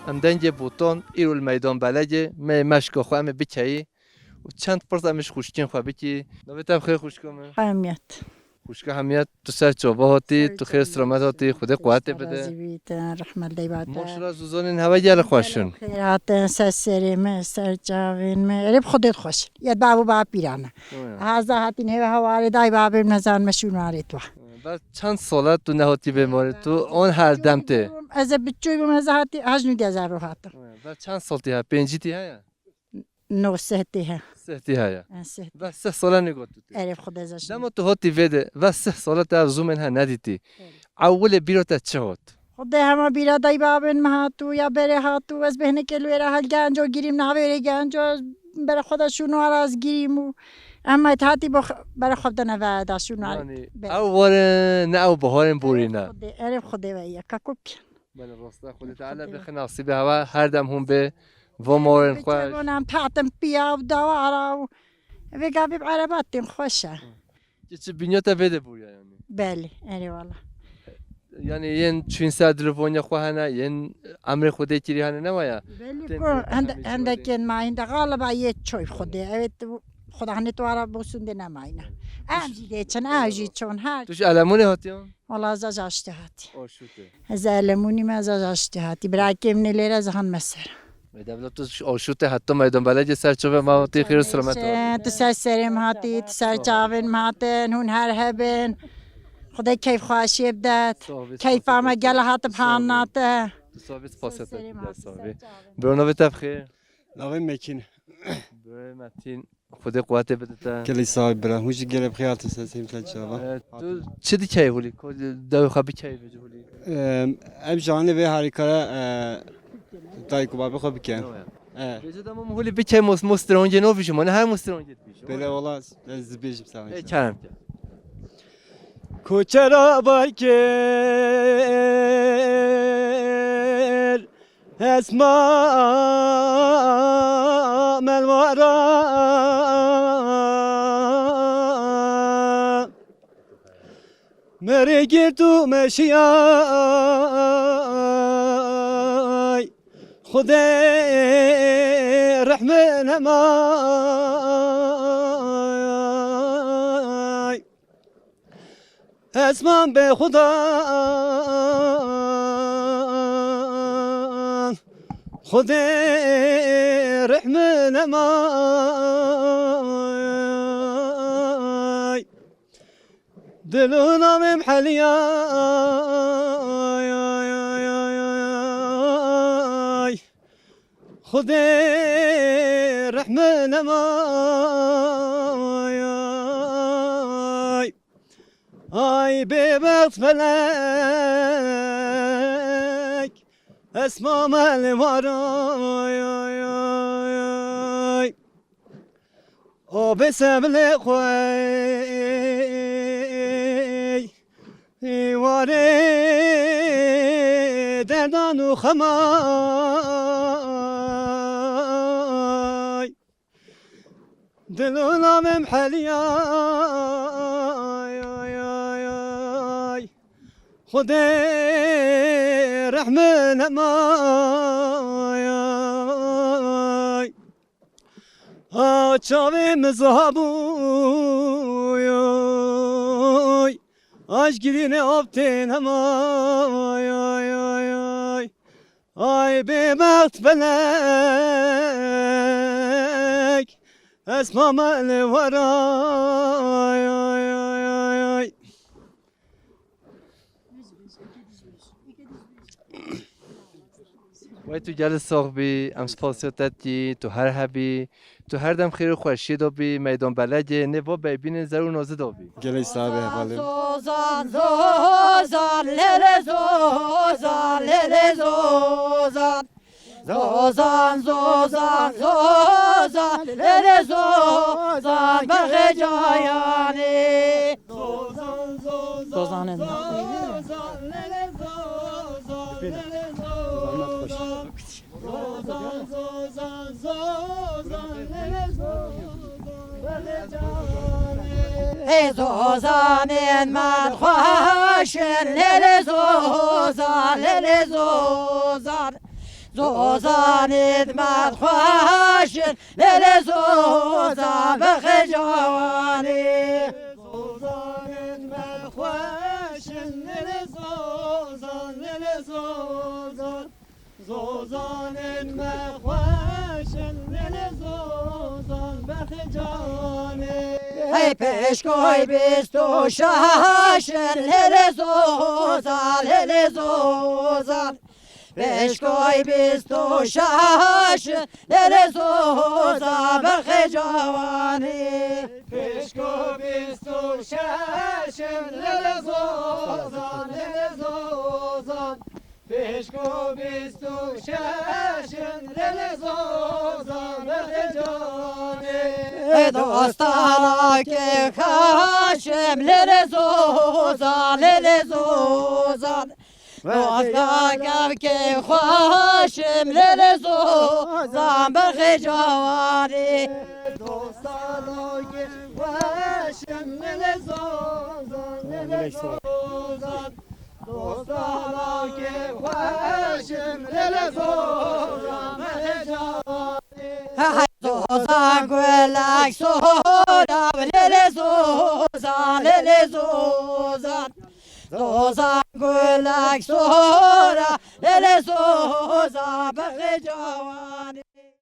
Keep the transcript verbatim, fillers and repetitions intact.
Em dengê botan îro li meydan belegê me yê meşka xwe em ê bikeyî û çend pirs em ê ji xwişkên xwe bikî. Navê te bi xêr xwişka min? Hemiyet. Xwişka Hemiyet, tu ser çava hatî, tu xêr selamet hatî, Xwedê quwetê bide. Rehmet dey bate. Maşallah, zozanên hewe gelek xweş in. Xêr hatin, ser serê me, ser çavên me. Erê bi Xwedê xweş. Yet bav û bapîran e. Oya. Haza hatîn hêve hewarê day babê min, hezar me şûn warê tu. Ber çend sal e tu nehatî vê marê, tu an her dem tê? Ez ê biçûk bûm, ez hatî hej nû dezar ro hatim. Ber çend sal tê he? Pêncî tê heye? No seh tê he. Seh tê heye. En seh. Ber seh sal e nêgot tu tê. Erê Xwedê ez. Dema tu hatî vê de, ber seh sal e te ev zomên he nedîtî. Erê. Ewilê bîra te çi hat? Xwedê hema bîra day babên me hatû, ya berê hatû, ez bêhnekê li wêra hel genco girîm, navê wêrê genco, bere xwe de şûn wara ez girîm û em me hatî bo x-, bere xwe de neve da şûn wara. Yanî, be- ew war e, ne ew baharên borî ne. Xwedê, erê Xwedê ve ye, ka ku bike. Belê, rast e, Xwedê Teala bixin nasîbê hewa her dem hûn bê, vo marên xweş. Çevonan tatim piya û dawara û vê gavê bi erebatên xweş e. Çi, çi bînya te vê de bûya yanî? Belê, erê wala. Yanî yên çûn ser dilivaniya xwe hene, yên emrê Xwedê kirî hene, ne waya? Belê ku hende-, hendekên ma hinde galiba yê çoy Xwedê. Evet, Xweda hene tu ara bosun de nemayne. Em jî dê çin, ew jî çon her. Tu ji Elemonê hatiyan? Wala ez aştê hatî. Aşûtê. Ez Elemonî me, ez aştê hatî. Birakê min ê lêre ez han me ser. Ê devlet tu aşûtê heta meydan belegê ser çavê me hatî, xêr û selamet hatî. Tu ser serê me hatî, tu ser çavên me hatin, hûn her hebin. Xwedê keyf xweşiyê bidet. Keyfa me gel hatib hanate. Tu sabî, spasiya te. Bro, navê te bi xêr? Navê Metin. Bro Metin. Xwedê quwetê bide te. Gelê sağ ol bira. Hûn jî gelê bi xêr hatin, ser serê me, ser çava. E, tu çi dikey holî? Ko dewê xwe bikey bi holî? Em, em janê vê harîkara, e, dayik û babê xwe bikin. E. Bêje dema min holî bikey mos-, mostirongê navî ji mane her mostirongê dibêje. Belê wala ez dibêjim sana. E, kerem ke. Koçera bay kir. Esma melwara merê gird û meşiyay Xwedê rehme nemay. Esman be xudan, Xwedê rehme nemay. Dil û navêm heliyay, Xwedê rehme nemay. Ay bêbext felek, esma me li war ay, ay, ay, ay. O bê sevilê xwe, warê derdan û xemay. Dil û navêm heliyay, ay, ay, ay. Xwedê rehme nemay. A çavê min ziha bûy, ay. Aj girînê av tên hemay, ay, ay, ay. Ay bêbext felek, esma me li war ay, ay, ay, ay, ay. Wey tu gelî sax bî, em spasiya te dikî, tu her hebî. Tu her dem xêr û xweşiyê de bî, meydan belegê, nêva beybînên zer û nazî de bî. Gelek sax be hevalê. Zozan, zozan, lele zozan, lele zozan. Zozan, zozan, zozan, lele zozan, bexê cayanê. Zozan, zozan, zozan, lele zozan, lele zozan. Ê zozanên me xweş in, lêlê zozan, lêlê zozan. Zozanê me xweş in, lê lê zozan bexê cawanê. Zozanê me xweş in, lê lê zozan, lê lê zozan. Zozanên me xweş in, lê lê zozan bexê canê. Hey pêşkoy bîst û şeş in, lê lê zozan, lê lê zozan. Pêşkoy bîst û şeş in, lê lê zozan bexê cawanê. Pêşko bîst û şeş in, lê lê zozan, lê lê zozan. Pêşko bîst û şeş in, lê lê zozan bexê canê. Ê dostana kê xweş im, lê lê zozan, lê lê zozan. Dosta kevkê xweş im, lê lê zozan bexê cawanê. Dostana kê xweş im, lê lê zozan, lê lê zozan. Dostana kê xweş im, lê lê zozan bexê cawanê. Hey zozan gulek sora, lê lê zozan, lê lê zozan. Zozan gulek sora, lê lê zozan bexê cawanê.